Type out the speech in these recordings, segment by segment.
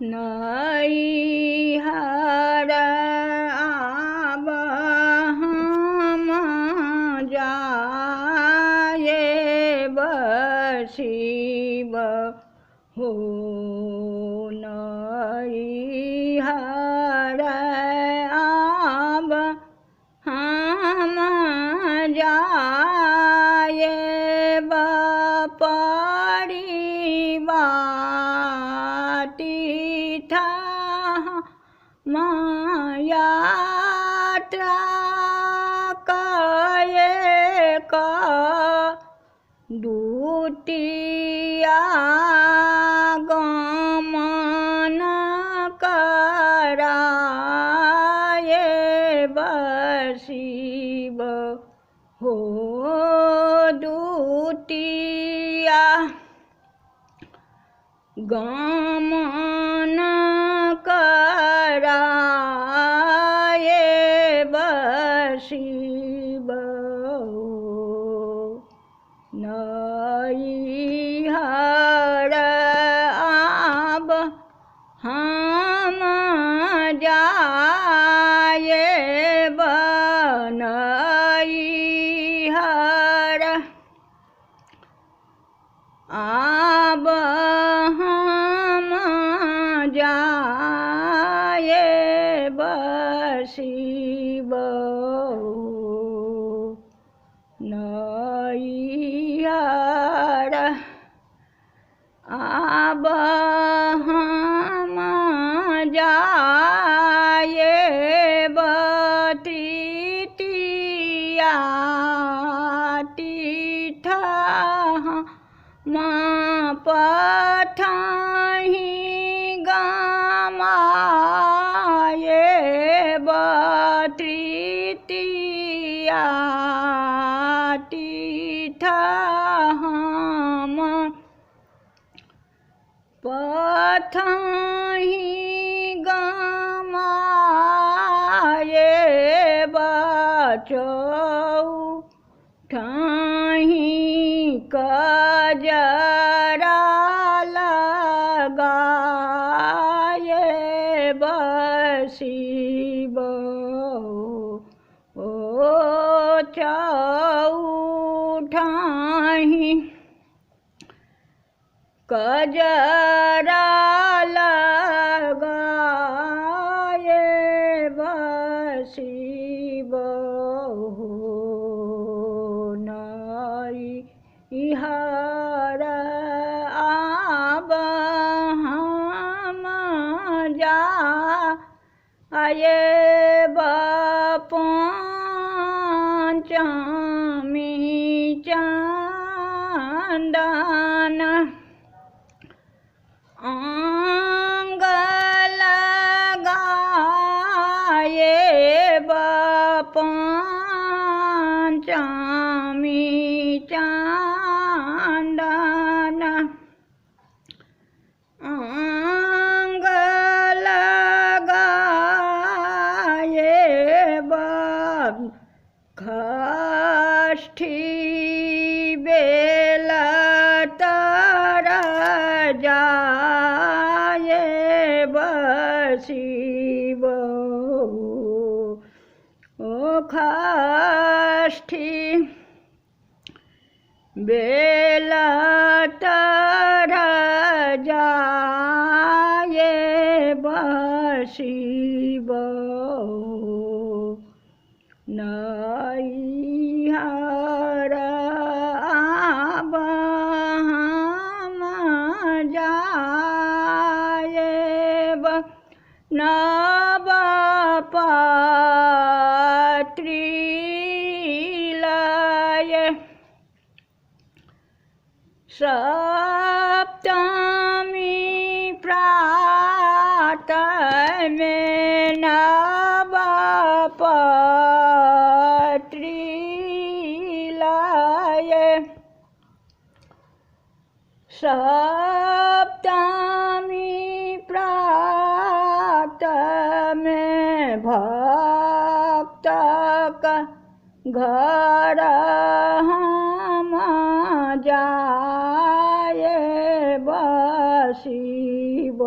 नैहर आब हम जाएब शिव हो। नैहर आब हम जाएब परिवार मायात्रा कए क दुतिया गमन कराएब शिव हो। दुतिया गमन कराएब शिव। नैहर आब हम जाएब नैहर आब हम जाएब शिव। नैहर आब हम जाएब तृतीया तीर्थ माँ पठाही गमाएब तृतीया तीर्थ हम पठाही गमाएब चौठाही कजरा लगाएब शिव। ओ चौठाही कजरा लगाएब शिव। नैहर आब हम जाएब पंचमी चंदन अंग लगाएब पंचमी चंदन अंग लगाएब षष्ठी बेल तर जाएब शिव। ओ षष्ठी बेल तर जाएब शिव। नैहर आब हम जाएब नव पत्री लय सप्तमी प्रात में नव पत्री लय सप्तमी प्रात में भक्त घर हम जाएब शिव।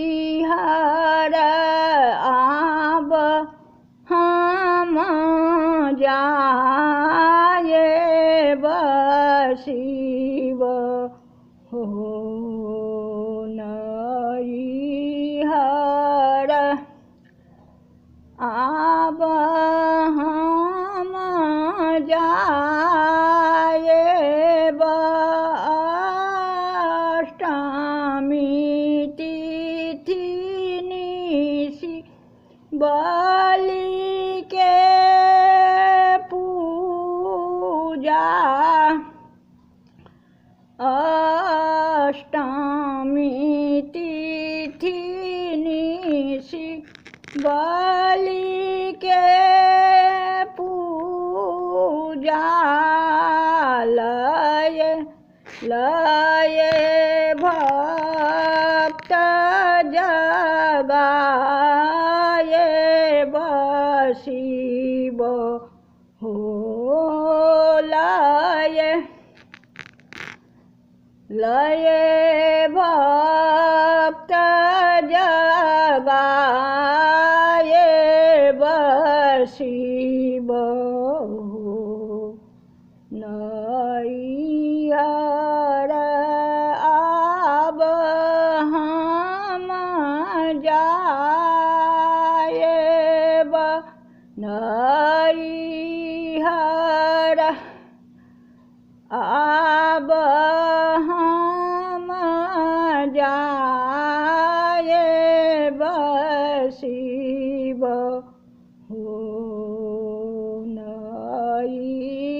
नैहर आब हम जाएब शिव हो नैहर आब हम जाएब अष्टमी तिथि निशि बलि के पूजा अष्टमी तिथि निशि बलि के पूजा लय लय भक्त जगाएब शिव हो लय लय भक्त जगाएब शिव हो नैहर आब हम जाएब नैहर आब हम जाएब शिव हो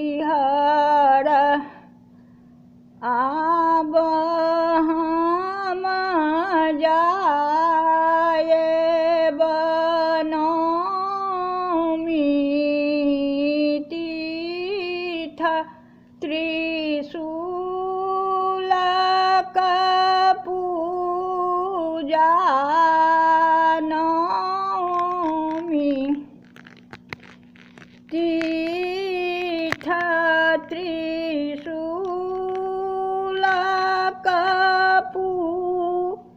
नैहर आब हम जाएब नौमी तीर्थ त्रिशूलक पूजा नौमी तीर्थ त्रिशूलक पूजा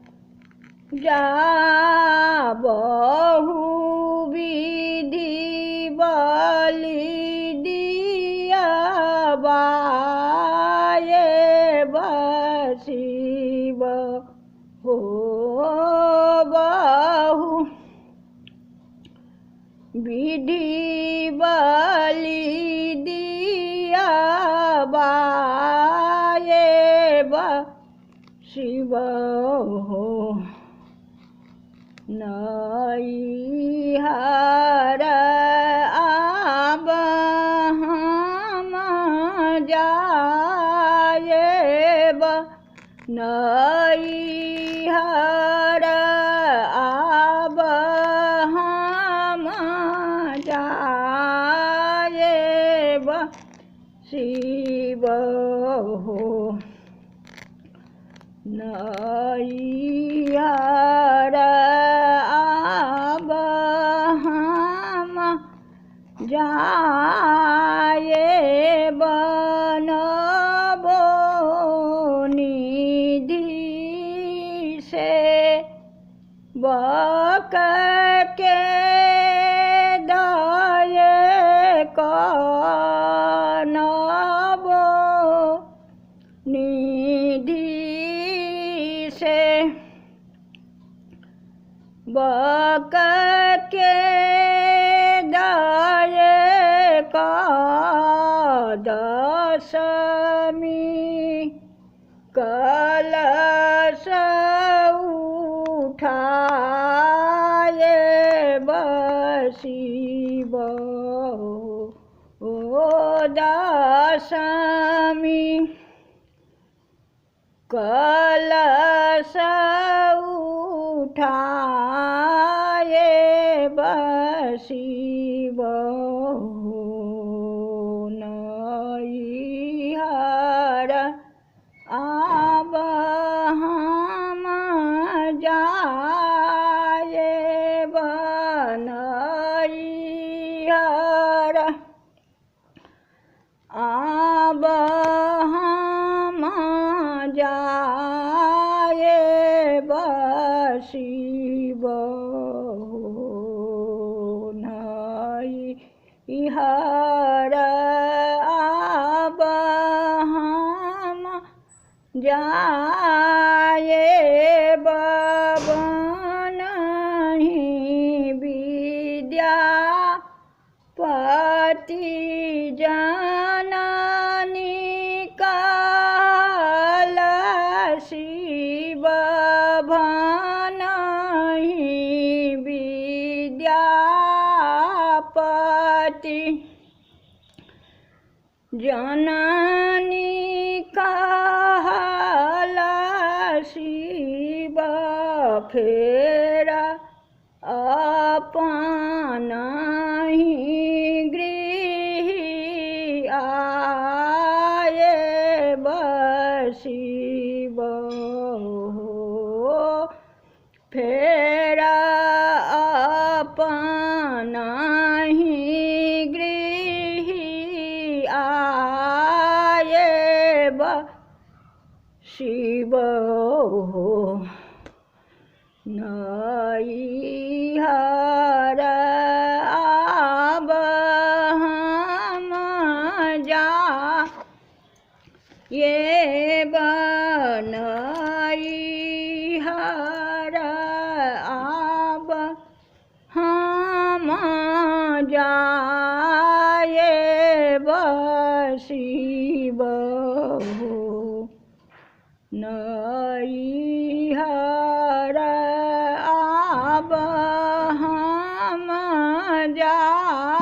बहुविधि बलि दियाबाएब शिव हो बहु विधि बलि दियाबाएब शिव हो नैहर आब हम जाएब नैहर आब हम जाएब शिव हो नैहर आब हम जाएब नबो निधि से बक के दय नबो निधि से बक के दय दशमी कलश उठाएब शिव ओ दशमी कलश उठाएब शिव नैहर आब हम जाएब नैहर आब शिव नैहर आब हम जाएब बनहि विद्यापति जननी कहल शिव बनहि विद्यापति जननी कहल शिव फेर अपनहि गृह आएब शिव फेर अपनहि गृह आएब शिव नैहर आब हम जाएब नैहर आब हम जाएब शिव नैहर आब हम जाएब।